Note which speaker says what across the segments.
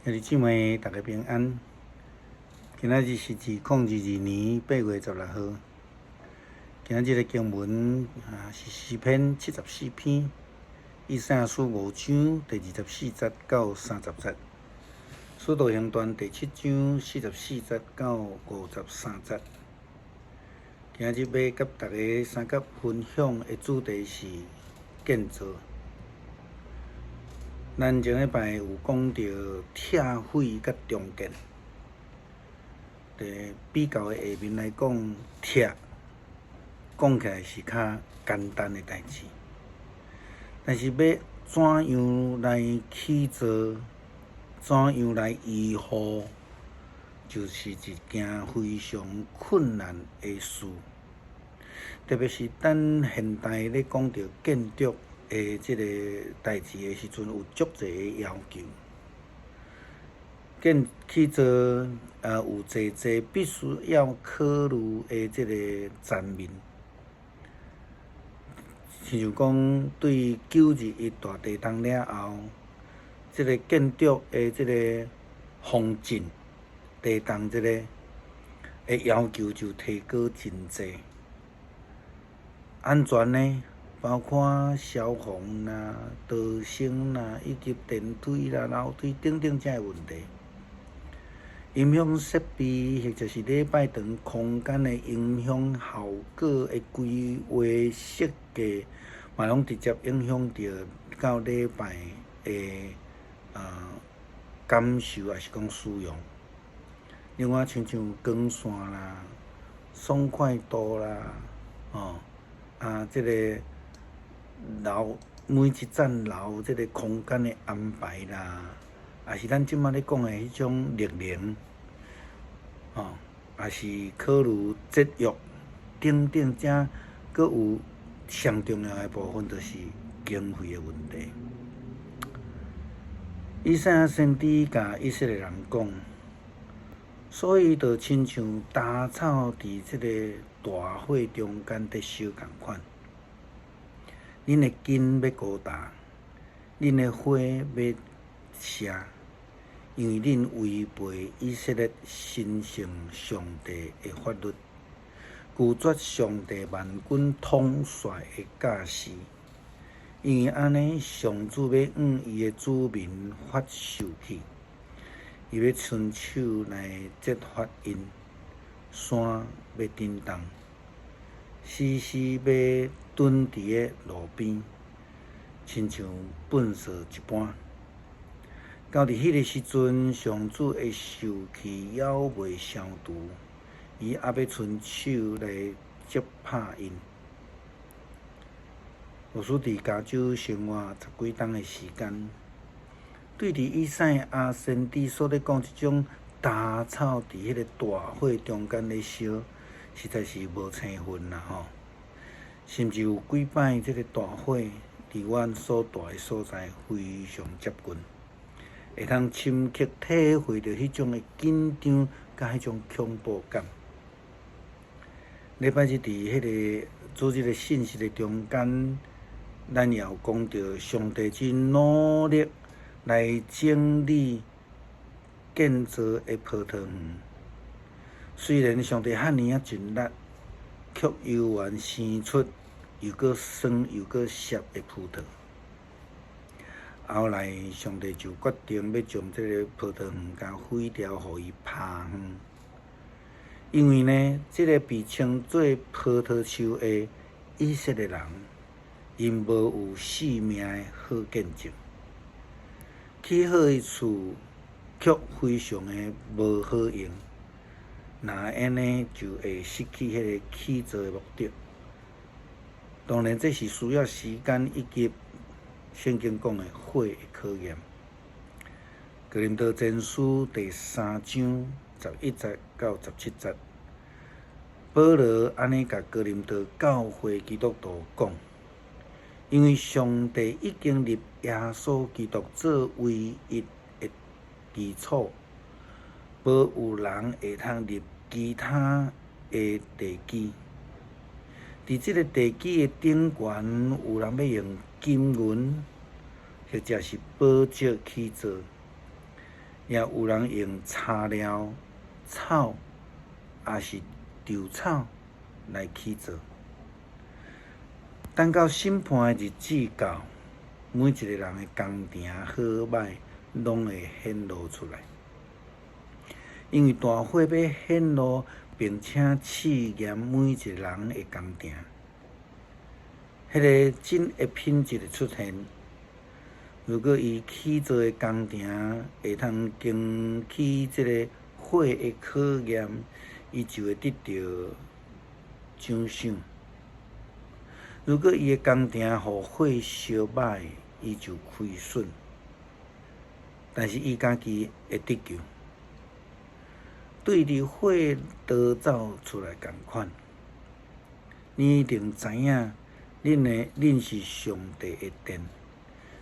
Speaker 1: 兄弟姊妹，大家平安。今仔日是2022年8月16號。今仔日的經文啊是詩篇74篇，以賽亞書5章第24節到30節，使徒行傳第7章44節到53節。今仔日欲佮大家相佮分享的主題是建造。咱前禮拜有講著拆毀佮重建，佇比較的下面來講，拆講起來是較簡單的代誌，但是欲怎樣來起造，怎樣來維護，就是一件非常困難的事。特別是咱現代咧講著建築的這個代誌的時陣，有足濟的要求。建起造有濟濟必須要考慮的這個層面，親像講對9·21大地動了後，這個建築的這個防震地動這個的要求就提高真濟。安全呢，包括消防啦、逃生啦，以及電梯啦、樓梯等等這个問題。音響設備或者是禮拜堂空間的音響效果的規劃設計，嘛攏直接影響著到禮拜的感受，抑是講使用。另外，親像光線啦、爽快度啦，吼，啊，這个樓每一層樓這个空間的安排啦，抑是咱這馬咧講的彼種綠能，吼，抑是考慮節約等等，這閣有上重要的部分，就是經費的問題。以賽亞先知共以色列人講，所以就親像稻草佇這個大火中間佇燒仝款。恁的根欲孤焦，恁的花欲謝，因為恁違背以色列神聖上帝的法律，拒絕上帝萬軍統帥的教示。因為按呢，上主欲向伊的子民發受氣，伊欲伸手來責罰𪜶，山欲震動，死屍欲囤佇个路邊，親像糞掃一般。到佇彼个時陣，上主的受氣猶未消除，伊猶欲伸手來責拍𪜶。牧師佇加州生活十幾冬的時間，對佇以賽亞先知所咧講這種稻草佇彼个大火中間咧燒，實在是無青分啦吼。甚至有幾擺，這个大火佇阮所蹛的所在非常接近，會通深刻體會著彼種的緊張佮彼種恐怖感。禮拜日佇彼个主日的信息的中間，咱也有講著上帝真努力來整理建造的葡萄園。雖然上帝遐爾仔盡力，卻猶原生出又閣酸又閣澀的葡萄。後來，上帝就決定欲將這个葡萄園共毀掉，予伊拋荒。因為呢，這个被稱做葡萄樹的以色列人，𪜶無有性命的好見證，起好的厝卻非常的無好用，若按呢就會失去彼個起造的目的。當然，這是需要時間以及聖經講的火的考驗。哥林多前書第3章11節到17節，保羅按呢共哥林多教會基督徒講：因為上帝已經立耶穌基督做唯一的基礎，無有人會通立其他的地基。佇這个地基的頂懸，有人欲用金銀或者是寶石起造，也有人用柴料、草，抑是稻草來起造。等到審判的日子到，每一个人的工程好䆀，攏會顯露出來。因為大火欲顯露，並且試驗每一个人的工程，彼个真的品質會出現。如果伊起造的工程會通經起這个火的考驗，伊就會得著獎賞。如果伊的工程予火燒䆀，伊就虧損。但是伊家己會得救，對佇火逃走出來仝款。你一定知影，恁是上帝的殿，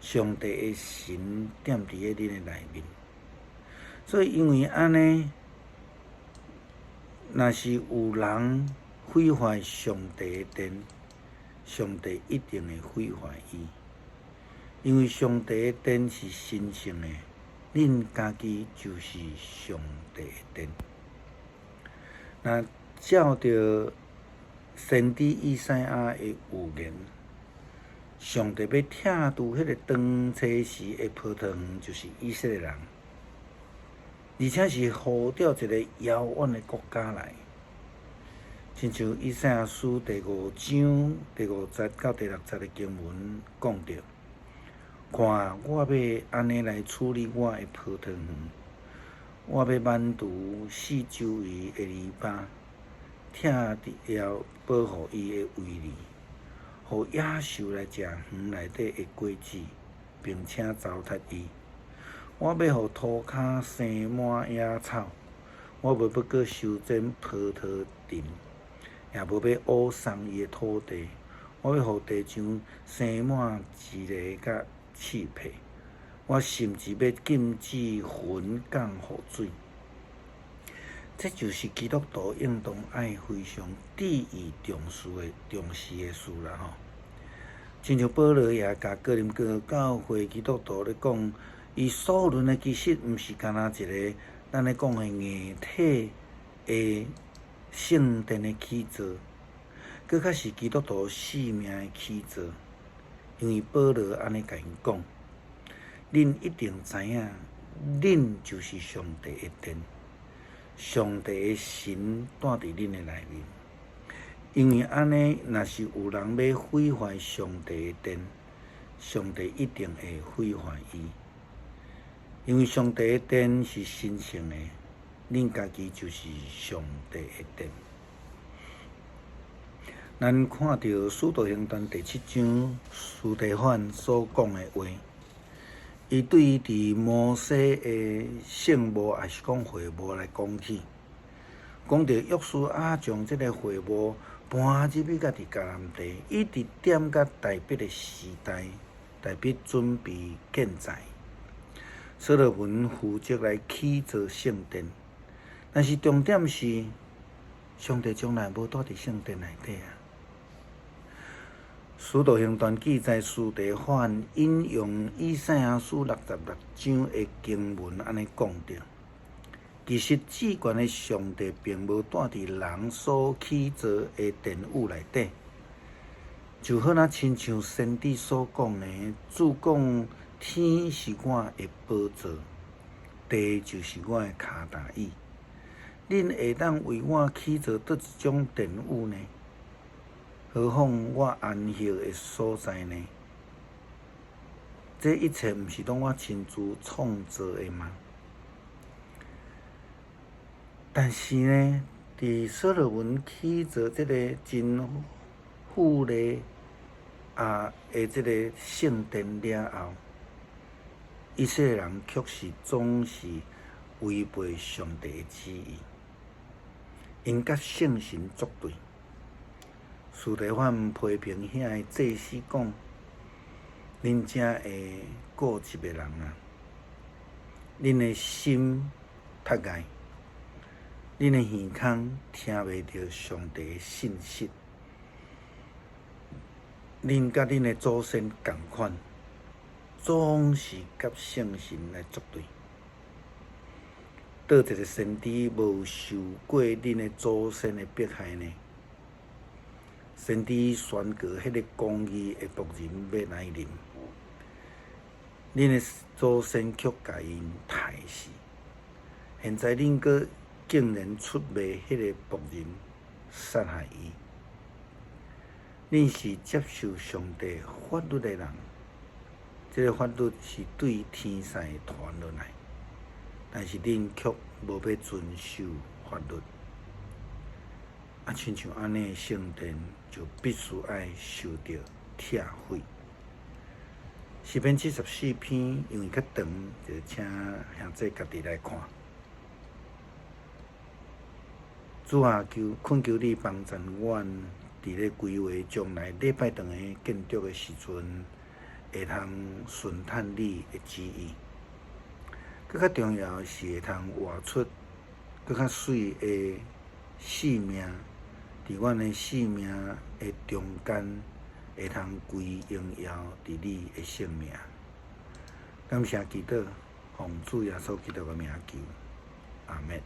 Speaker 1: 上帝的神踮佇咧恁的內面。所以因為按呢，若是有人毀壞上帝的殿，上帝一定會毀壞伊，因為上帝的殿是神聖的，恁家己就是上帝的殿。若照著先知以賽亞的預言，上帝欲拆除彼个當初時的葡萄園，就是以色列人，而且是呼召一個遙遠的國家來。親像以賽亞書第五章第五節到第六節的經文講著：看，我欲按呢來處理我的葡萄園，我欲挽除四周圍的籬笆，拆掉保護伊的圍籬，予野獸來食園內底的果子，並且糟蹋伊。我欲予塗跤生滿野草，我無欲閣修剪葡萄藤，也無欲挖鬆伊的土地。我欲予地上生滿蒺藜佮刺柏。我甚至欲禁止雲降雨水。這就是基督徒應當愛非常注意重視的事啦吼。親像保羅也共哥林多教會基督徒咧講，伊所論的其實毋是干焦一个咱咧講的硬體的聖殿的起造，閣較是基督徒生命的起造。因為保羅按呢共𪜶講，恁一定知影，恁就是上帝的殿，上帝的神住佇恁的內面。因為按呢，若是有人欲毀壞上帝的殿，上帝一定會毀壞伊。因為上帝的殿是神聖的，恁家己就是上帝的殿。咱看著《使徒行傳》第七章，司提反所講的話，伊對佇摩西的聖墓，抑是講會幕來講起，講著約書亞將這个會幕搬入去佮佇迦南地，一直踮佮大衛的時代，大衛準備建在。所羅門負責來起造聖殿，但是重點是，上帝從來無蹛佇聖殿內底啊。使徒行傳記載，司提反引用以賽亞書66章的經文，按呢講著。其實至懸的上帝並無蹛佇人所起造的殿宇內底，就好若親像先知所講的，主講天是我的寶座，地就是我的跤踏椅。恁會當為我起造佗一種殿宇呢？何況我安歇的所在呢？這一切毋是攏我親自創造的嗎？但是呢，佇所羅門起造這个真富麗的這个聖殿了後，以色列人卻是總是違背上帝的旨意，𪜶佮聖神作對。司提反批評遐个祭司講：恁遮个固執的人啊，恁的心窒礙，恁的耳孔聽袂著上帝的信息，恁佮恁的祖先仝款，總是佮聖神來作對。佗一个先知無受過恁的祖先的迫害呢？先知宣告彼个公義的僕人欲來臨，恁的祖先卻共𪜶刣死。現在恁閣竟然出賣彼个僕人，殺害伊。恁是接受上帝法律的人，這个法律是對天使傳落來，但是恁卻無欲遵守法律。啊，親像按呢聖殿就必須愛受著拆毀。詩篇74篇，因為較長，就請兄姊家己來看。主啊，求懇求你幫贊阮，佇咧規劃將來禮拜堂的建築的時陣，會通順趁你的旨意。閣較重要的是會通活出閣較媠的生命，佇阮的生命的中間，會通歸榮耀佇你的聖名。感謝基督，奉主耶穌基督的名求，阿們。